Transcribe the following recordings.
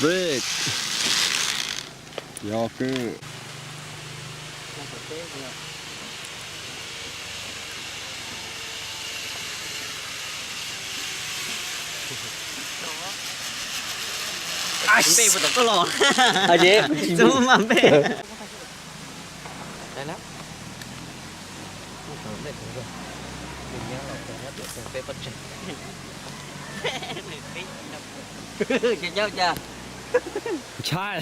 Break. Yog kawg. Npe puas tom koj los? Tsis muaj mas npe. Ntshai.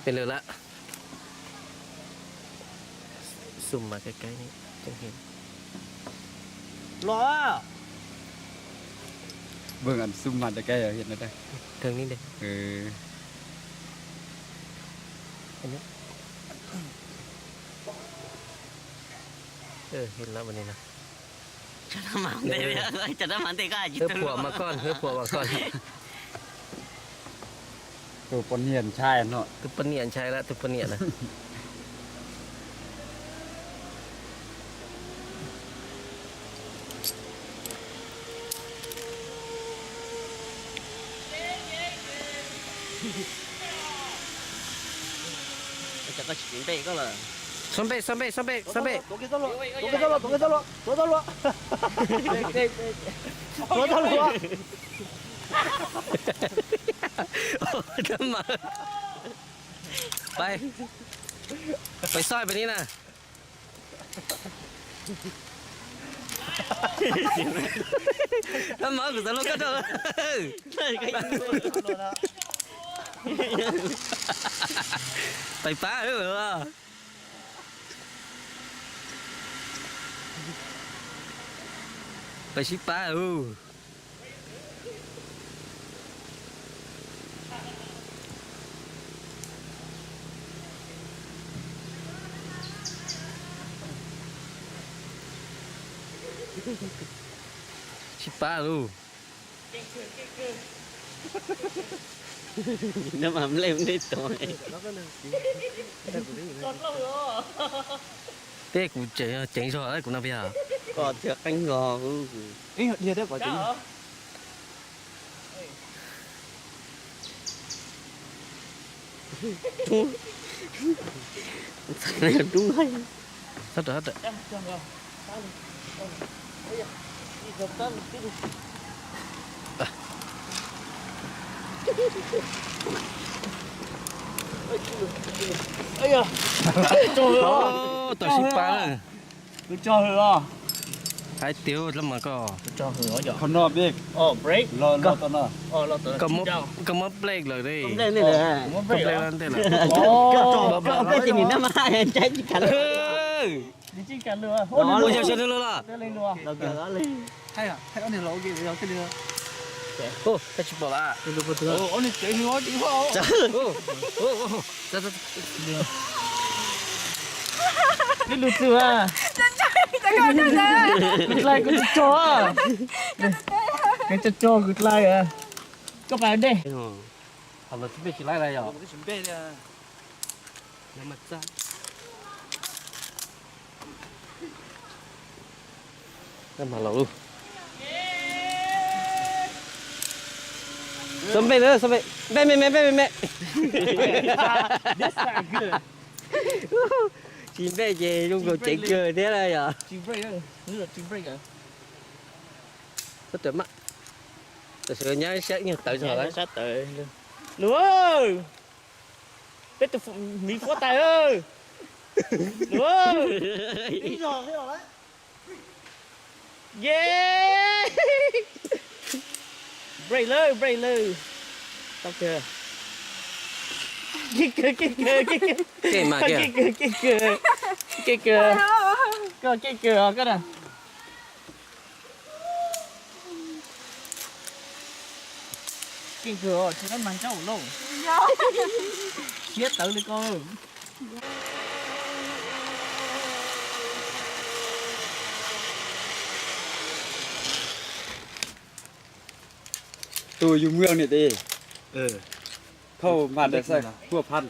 Peb lawm lawm. Zoom mas kaib kaib ne, tseem heev. Los. Vâng, anh zoom mặt cho cái hiện nó đây. Thường đi đi. Ừ. Anh nhớ. Ừ, hiện lắm bên này nè. Cho nó mắm đi, cho nó mắm đi có ai. Hứa phuam mà con, hứa phuam mà con. Tus poj niam ntshai no. Tus poj niam ntshai lawm, tus poj niam na. Cov koj tsis piv npe koj lawm. Xob npe, xob npe, xob npe, xob npe. Tuav kiag txoj hlua, tuav kiag txoj hlua, tuav kiag txoj hlua, tuav txoj hlua. Tuav txoj hlua. Pais, pais soj pem ni na. Tab mas kuv xav luaj koj rau. Pais pab. Pais sib pab. Sib pab lauj. Nab mas nplej nplej tod. Tej kuv tseem ceev zog kuv no pia. Koj thiaj qeeb zog. Dub. Txhais dub. Sab rau, sab rau. Tau sib pab. Hais tias tab mas koj. Qhov no peb. Koj muab brake lawm li. Koj brake lawm ntej lawm. Ua yog sawv nws los los. Koj tsis pom las. Lub lub twg a? Kuv dlai kuv tsis tso. Kuv tsis tso kuv dlai. Koj pais dej. Txog npej na, txog npej, npej me me, npej me me. Tsis npej ces zoo nkaus ceev kawg thiab na yom. Sab tawm mas, tam sim nyab sab ib nyuag tawv zog lawm. Nus, peb tus miv fuab tais. Nus, ye, brake lawm, brake lawm. Tau kawg. Kev kawg, kev kawg, kev kawg. Kev mas kev kawg, kev kawg. Kev kawg. Koj kev kawg os koj na. Kev kawg os, tsis dab mas ntsaub lauj. Siab tawv li koj. Tus yug muag niam tis. Thauj mas dais xaj huaj phaj.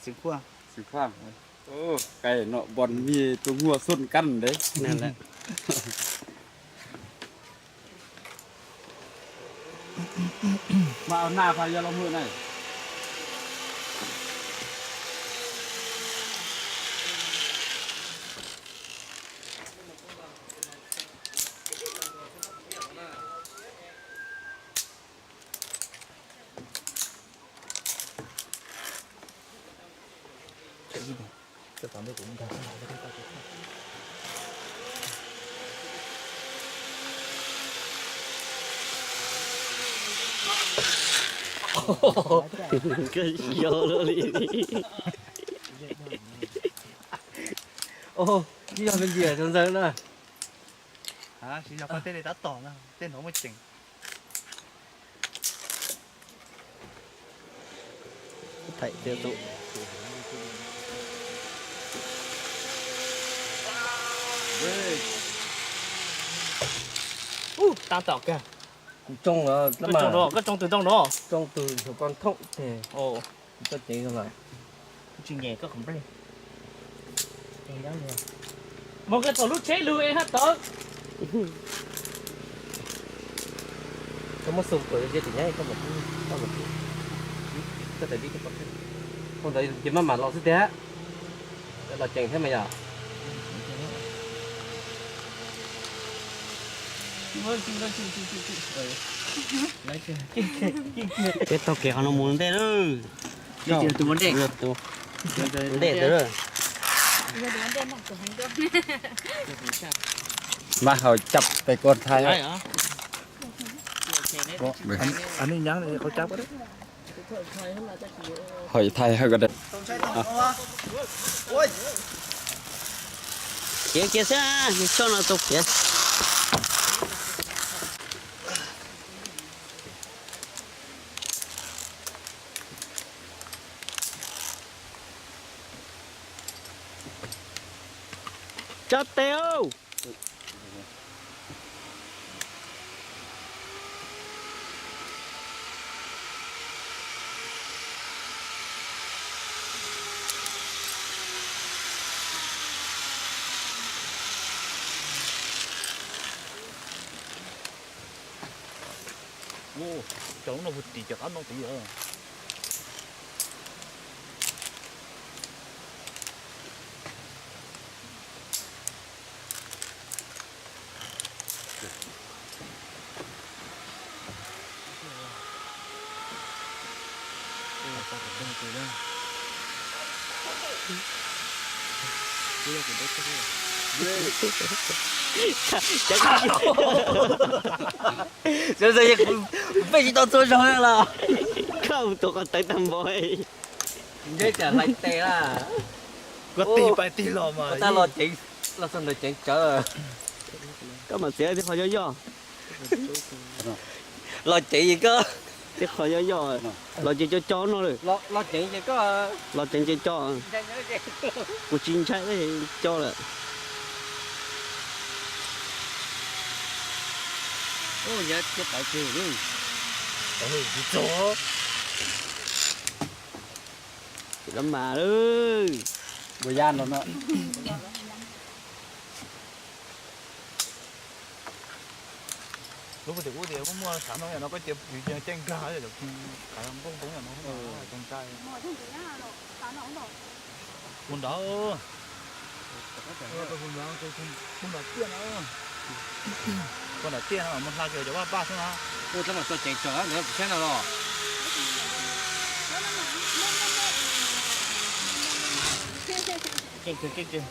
Xwm phuaj. Xwm phuaj. Qai no npon mis tus muag xoj kab ntev. Mas naj pha yog los muag na. Koj xyov luaj li. Oj, tsis yog me ntsis ntxawg ntxawg na. Tsis yog koj tej li tab tom na, tej no muaj ceem. Thaij thiab tus. Ub, tab tom kag. Kuv tsoo, koj tsoo tus ntoo no. Tsoo tus ntoo no. Tsoo tus ntoo no. Koj ceev los. Tsis nyem koj qhov nplej. Mus koj thaum lub tsheb lug es haj tawv. Koj muab xoo pawg zia tim nyab koj mam, koj mam, koj tawm dib koj pov. Ua ntawd ces maj mam los xwb tiag. Los ceev thiab mas yom. Peb taug kev qhov no mus ntej lawm. Tus ntej ntawd. Mas hauv cov tais kos thaij. Hauv thaij hauv ko. Khiav kiag xwb, tshoj no tau khiav. Tsa tes. Cov lub no puag tim cov qab no tid lawm. Peb tsis tau txhua zaug los koj tus qhov tawv tag npaum. Ntshe tsam hlais tes lawm. Koj tig pais tig los mas. Tab los ceev, los txog ntawd ceev tsawv. Koj mam txiav tej qhov yoj yoj. Los ceev koj. Tej qhov yoj yoj, los ceev co co no lawm. Los ceev ces koj. Los ceev ces co. Kuv tsis ntshai co lawm. Tsis los mas lawm. Npua yaj no no. Lub puag tim ub tias muaj muaj sav no yom no koj cia yus cia caij nkag yom, qhov nplooj ntoob yom no, txog ntshai. Mus nrad, mus nrad tiaj no, mus nrad tiaj no mas mus hla kiag cov vaj paj xwb na. Tab mas txog ceev tsawv ntawd kuv saib no los. Keej kawg, keej kawg.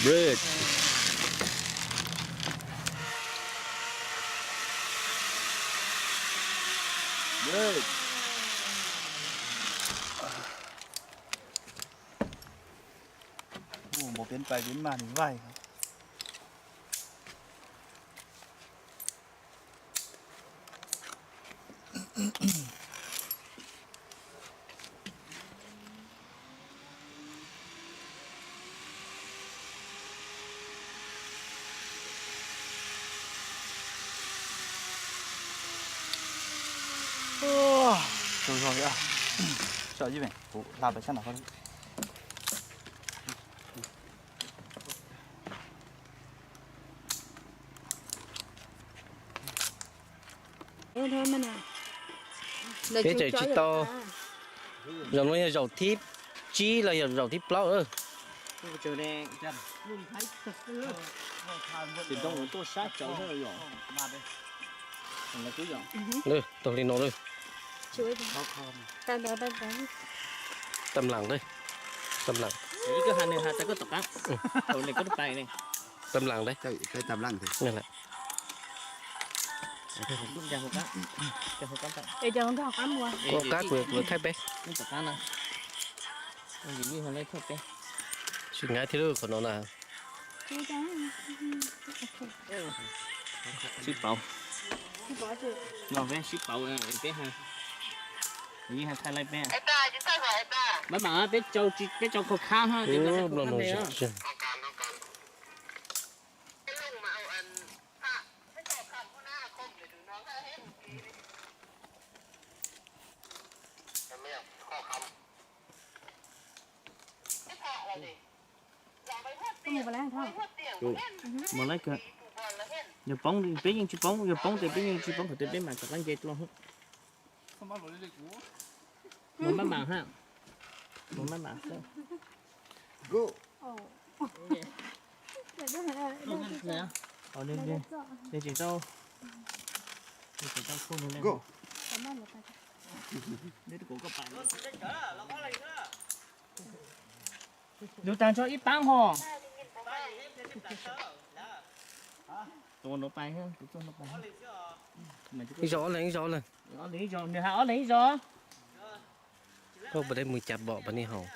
Break. Break. Ua npaum peb pais peb mas nws vaij. Tsaug zog li, kuv hla pais sab nram ko. Peb tseem tsis tau, zaum no yog zaum thib tsib los yog zaum thib plaub lawm. Taug li no lawm. Tam lam, tam lam. Tam lam. Ua qab kuv thaij peb. Tsis nqaij thiab lub qhov no na. Sib pauv. Sib pauv, peb, pab mam peb tsau, peb tsau khau khab ha. Mus lawm, yog poob peb yeej tsis poob, yog poob ces peb yeej tsis poob, qhov twg peb mam rov qab nce dua. Mus maj mam ha, mus maj mam xwb. Lub tag nrho ib paab hos. Ib zaug ob leeg ib zaug ob leeg. Nws hais ob leeg ib zaug. Koj puas deb mus cav npom pas ni haus.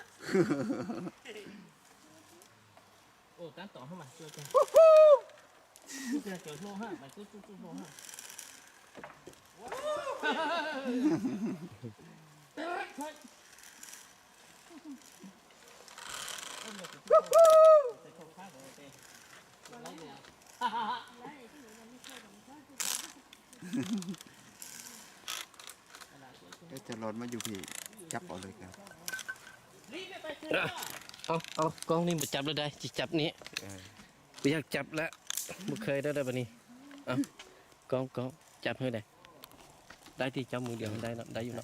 Peb cov los mas yus phem cab pov lawm. Koob ni mus cab lawm dai, tsis cab ni. Kuv yog cab lawm, mus khawb dai dai pas ni. Koob, koob, cab hwb dai. Dai tig cov mus diam dai no, dai yus no.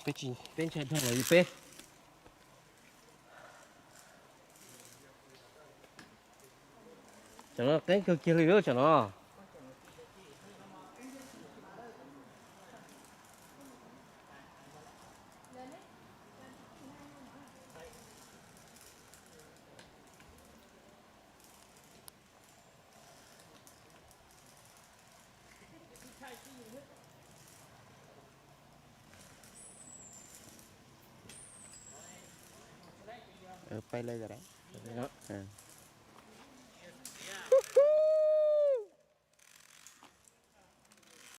Peb tsis, peb ntshai dhau los yus peb. Tsam no qeeb kawg kiag li lub tsam no. Peb lawv,